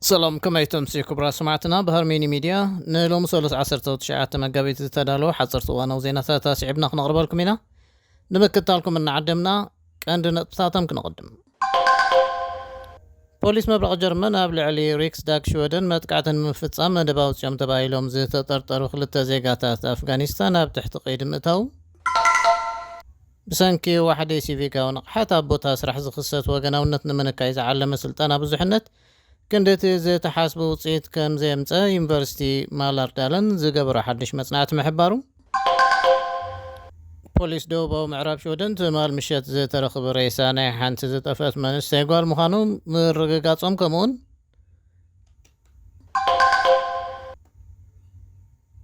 ሰላም፣ ከመይ ትምሲ ክቡራት ሰማዕትና? ብሃርሜኒ ሚድያ ንሎሚ ሰሉስ ዓሰርተ ትሽዓተ መጋቢት ዝተዳለወ ሓፀርቲ እዋናዊ ዜናታት ኣስዒብና ክነቕርበልኩም ኢና። ንምክታልኩም እናዓደምና ቀንዲ ነጥብታቶም ክነቕድም። ፖሊስ ምብራቕ ጀርመን ኣብ ልዕሊ ሪክስዳግ ሽወደን መጥቃዕቲ ንምፍጻም መደብ ኣውጺኦም ተባሂሎም ዝተጠርጠሩ ክልተ ዜጋታት ኣፍጋኒስታን ኣብ ትሕቲ ቀይዲ ምእታው። ብሰንኪ ዋሕዲ ሲቪካዊ ንቕሓት ኣብ ቦታ ስራሕ ዝኽሰት ወገናውነት ንምንካይ ዝዓለመ ስልጠና ብዙሕነት ክንድቲ ዝተሓስቡ ውፅኢት ከም ዘየምፀ ዩኒቨርሲቲ ማላርዳለን ዝገበሮ ሓድሽ መፅናዕቲ ምሕባሩ። ፖሊስ ደቡባዊ ምዕራብ ሽወደን ትማል ምሸት ዝተረኽበ ሬሳ ናይ ሓንቲ ዝጠፍአት መንእሰይ ጓል ምዃኑ ምርግጋጾም፣ ከምኡውን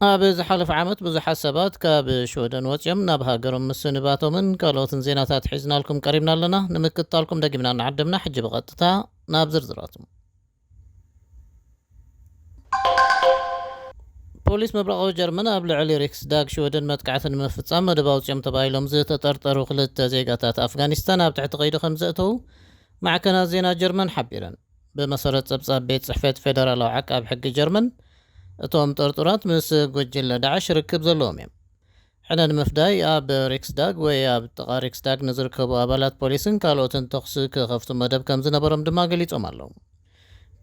ኣብ ዝሓለፈ ዓመት ብዙሓት ሰባት ካብ ሽወደን ወጺኦም ናብ ሃገሮም ምስንባቶምን ካልኦትን ዜናታት ሒዝናልኩም ቀሪብና ኣለና። ንምክትታልኩም ደጊምና እናዓደምና፣ ሕጂ ብቐጥታ ናብ ዝርዝራቱ። ፖሊስ ምብራቓዊ ጀርመን ኣብ ልዕሊ ሪክስዳግ ሽወደን መጥቃዕቲ ንምፍጻም መደብ ኣውጺኦም ተባሂሎም ዝተጠርጠሩ ክልተ ዜጋታት ኣፍጋኒስታን ኣብ ትሕቲ ቀይዲ ከም ዘእተዉ ማዕከናት ዜና ጀርመን ሓቢረን። ብመሰረት ጸብጻብ ቤት ጽሕፈት ፌደራላዊ ዓቃብ ሕጊ ጀርመን፣ እቶም ጥርጡራት ምስ ጉጅለ ዳዕሽ ርክብ ዘለዎም እዮም። ሕነ ንምፍዳይ ኣብ ሪክስዳግ ወይ ኣብ ጥቓ ሪክስዳግ ንዝርከቡ ኣባላት ፖሊስን ካልኦትን ተኹሲ ክኸፍቱ መደብ ከም ዝነበሮም ድማ ገሊጾም ኣለዉ።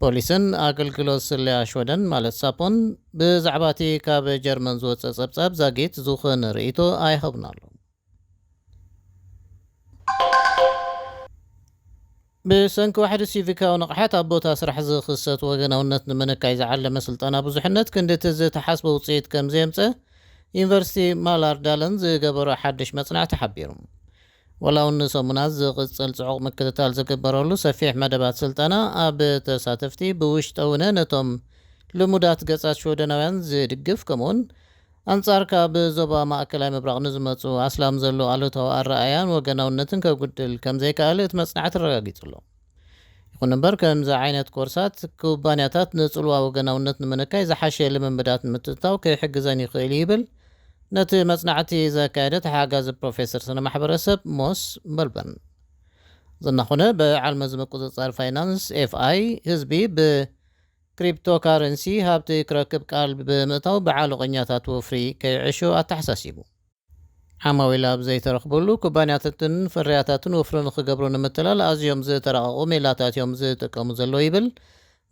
ፖሊስን ኣገልግሎት ስለያ ሽወደን ማለት ሳፖን ብዛዕባ እቲ ካብ ጀርመን ዝወጸ ጸብጻብ ዛጊት ዝኾነ ርእይቶ ኣይሃቡን ኣለዉ። ብሰንኪ ዋሕዲ ሲቪካዊ ንቕሓት ኣብ ቦታ ስራሕ ዝኽሰት ወገናውነት ንምንካይ ዝዓለመ ስልጠና ብዙሕነት ክንድቲ ዝተሓስበ ውፅኢት ከም ዘየምፀ ዩኒቨርሲቲ ማላርዳለን ዝገበሮ ሓድሽ መፅናዕቲ ሓቢሩ። ወላ እውን ንሰሙናት ዝቕፅል ፅዑቕ ምክትታል ዝግበረሉ ሰፊሕ መደባት ስልጠና ኣብ ተሳተፍቲ ብውሽጠ ውነ ነቶም ልሙዳት ገጻት ሽወደናውያን ዝድግፍ፣ ከምኡውን ኣንጻር ካብ ዞባ ማእከላይ ምብራቕ ንዝመጹ ኣስላም ዘሎ ኣሉታዊ ኣረኣያን ወገናውነትን ከጉድል ከም ዘይከኣለ እቲ መጽናዕቲ ኣረጋጊጹ ኣሎ። ይኹን እምበር፣ ከምዚ ዓይነት ኮርሳት ኩባንያታት ንጽልዋ ወገናውነት ንምንካይ ዝሓሸ ልምምዳት ንምትእትታው ክሕግዘን ይኽእል እዩ ይብል ነቲ መጽናዕቲ ዘካየደ ተሓጋዚ ፕሮፌሰር ስነ ማሕበረሰብ ሞስ በልበን። ዝናኾነ ብዓል መዚ ምቁጽጻር ፋይናንስ ኤፍ ኣይ ህዝቢ ብክሪፕቶካረንሲ ሃብቲ ክረክብ ቃል ብምእታው ብዓለቆኛታት ወፍሪ ከይዕሾ ኣተሓሳሲቡ። ዓማዊል ኣብ ዘይተረኽበሉ ኩባንያታትን ፍርያታትን ወፍሪ ንኽገብሩ ንምትላል ኣዝዮም ዝተራቐቑ ሜላታት እዮም ዝጥቀሙ ዘለዉ ይብል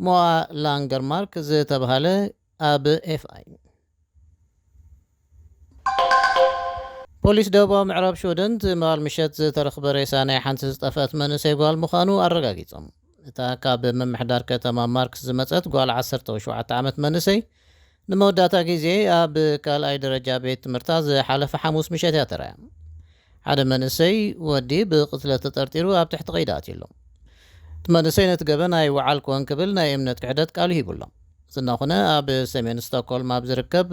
ሞኣ ላንገርማርክ ዝተባሃለ ኣብ ኤፍ ኣይ። ፖሊስ ደቡባዊ ምዕራብ ሽወደን ትማል ምሸት ዝተረኽበ ሬሳ ናይ ሓንቲ ዝጠፍአት መንእሰይ ጓል ምዃኑ ኣረጋጊጾም። እታ ካብ ምምሕዳር ከተማ ማርክስ ዝመጸት ጓል ዓሰርተ ሸውዓተ ዓመት መንእሰይ ንመወዳእታ ግዜ ኣብ ካልኣይ ደረጃ ቤት ትምህርታ ዝሓለፈ ሓሙስ ምሸት እያ ተራእያ። ሓደ መንእሰይ ወዲ ብቕትለት ተጠርጢሩ ኣብ ትሕቲ ቀይዲ ኣትዩ ኣሎ። እቲ መንእሰይ ነቲ ገበን ኣይወዓልኩዎን ክብል ናይ እምነት ክሕደት ቃሉ ሂቡ ኣሎ። ዝናኹነ ኣብ ሰሜን ስቶክሆልም ኣብ ዝርከብ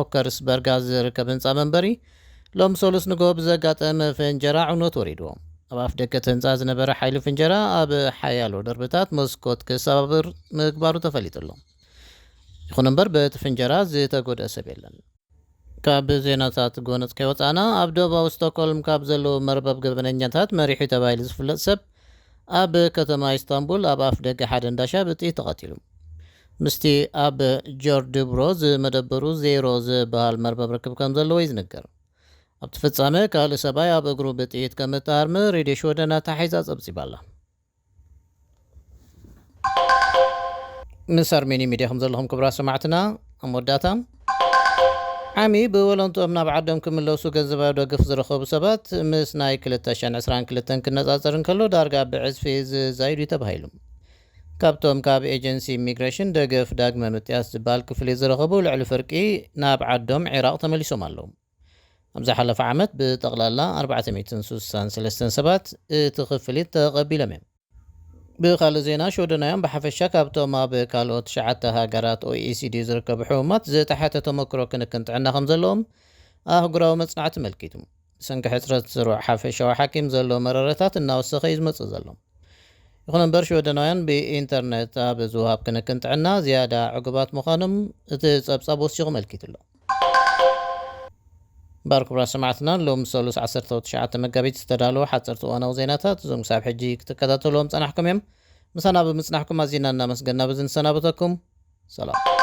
ኦከርስበርጋ ዝርከብ ህንፃ መንበሪ ሎም ሰሉስ ንግሆ ብዘጋጠመ ፍንጀራ ዕንወት ወሪድዎ። ኣብ ኣፍ ደገ እቲ ህንፃ ዝነበረ ሓይሊ ፍንጀራ ኣብ ሓያሎ ደርብታት መስኮት ክሰባብር ምግባሩ ተፈሊጡ ኣሎ። ይኹን እምበር በቲ ፍንጀራ ዝተጎድአ ሰብ የለን። ካብ ዜናታት ጎነጽ ከይወጻና፣ ኣብ ደቡባዊ ስቶክሆልም ካብ ዘለዉ መርበብ ገበነኛታት መሪሑ ተባሂሉ ዝፍለጥ ሰብ ኣብ ከተማ ኢስታንቡል ኣብ ኣፍ ደገ ሓደ እንዳሻ ብጥይት ተቐቲሉ። ምስቲ ኣብ ጆርድብሮ ዝመደበሩ ዜሮ ዝበሃል መርበብ ርክብ ከም ዘለዎ እዩ ዝንገር። ኣብቲ ፍጻመ ካልእ ሰብኣይ ኣብ እግሩ ብጥይት ከም እተሃርመ ሬድዮ ሽወደን ኣተሓሒዛ ጸብጺባ ኣላ። ምስ ኣርሜኒ ሚድያ ከም ዘለኹም ክቡራት ሰማዕትና፣ ኣብ መወዳእታ ዓሚ ብወለንትኦም ናብ ዓዶም ክምለሱ ገንዘባዊ ደግፍ ዝረኸቡ ሰባት ምስ ናይ ክልተ ሽሕን ዕስራን ክልተን ክነጻጸር እንከሎ ዳርጋ ብዕጽፊ ዝዛይዱ እዩ ተባሂሉ። ካብቶም ካብ ኤጀንሲ ኢሚግሬሽን ደገፍ ዳግመ ምጥያስ ዝበሃል ክፍሊት ዝረኸቡ ልዕሊ ፍርቂ ናብ ዓዶም ዒራቕ ተመሊሶም ኣለዉ። ኣብ ዝሓለፈ ዓመት ብጠቕላላ ኣርባዕተ ሚእትን ስሳን ሰለስተን ሰባት እቲ ክፍሊት ተቐቢሎም እዮም። ብኻልእ ዜና፣ ሽወደናውያን ብሓፈሻ ካብቶም ኣብ ካልኦት ትሽዓተ ሃገራት ኦኢሲዲ ዝርከቡ ሕሙማት ዝተሓተ ተመክሮ ክንክን ጥዕና ከም ዘለዎም ኣህጉራዊ መጽናዕቲ መልኪቱ። ብሰንኪ ሕጽረት ስሩዕ ሓፈሻዊ ሓኪም ዘሎ መረረታት እናወሰኸ እዩ ዝመጽእ ዘሎ። ይኹን እምበር፣ ሽወደናውያን ብኢንተርነት ኣብ ዝወሃብ ክንክን ጥዕና ዝያዳ ዕጉባት ምዃኖም እቲ ጸብጻብ ወሲኹ መልኪቱ ኣሎ። እምበኣር ክቡራት ሰማዕትና፣ ሎም ሰሉስ ዓሰርተ ትሽዓተ መጋቢት ዝተዳለወ ሓፀርቲ እዋናዊ ዜናታት እዞም ክሳብ ሕጂ ክትከታተልዎም ጸናሕኩም እዮም። ምሳና ብምጽናሕኩም ኣዚና እናመስገና በዚ ንሰናበተኩም። ሰላም።